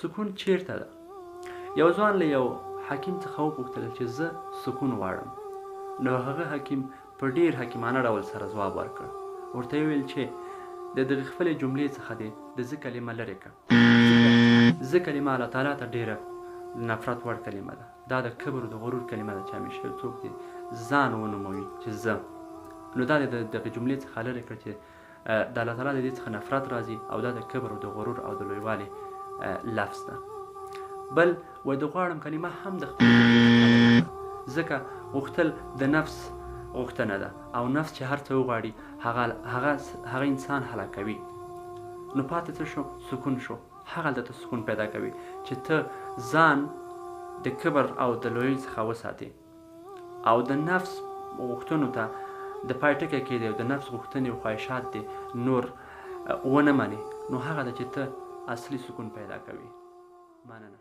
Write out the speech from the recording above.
سکون چیرته ده؟ یو ځوان له یو حکیم څخه وپوښتل چې زه سکون غواړم. نو هغه حکیم په ډیر حکیمانه ډول سره ځواب ورکړ، ورته یې وویل چې د دغې خپلې جملې څخه دې د زه کلمه لرې کړه، ځکه زه کلمه الله تعالی ته ډیره د نفرت وړ کلمه ده. دا د کبر او د غرور کلمه ده چې همیشه یو څوک دې ځان ونوموي چې زه. نو دا دې د دغې جملې څخه لرې کړه چې د الله تعالی د دې څخه نفرت راځي او دا د کبر او د غرور او د لویوالي لفظ ده. بل وای د غواړم کلمه هم د خپل ځکه غوښتل د نفس غوښتنه ده او نفس چې هر څه وغواړي هغه هغه هغه انسان هلاکوي. نو پاتې څه شو؟ سکون شو. هغه درته سکون پیدا کوي چې ته ځان د کبر او د لویۍ څخه وساتې او د نفس غوښتنو ته د پای ټکی کېږدې او د نفس غوښتنې او خواهشات دې نور ونه منې. نو هغه ده چې ته اصلي سکون پیدا کوي. مننه.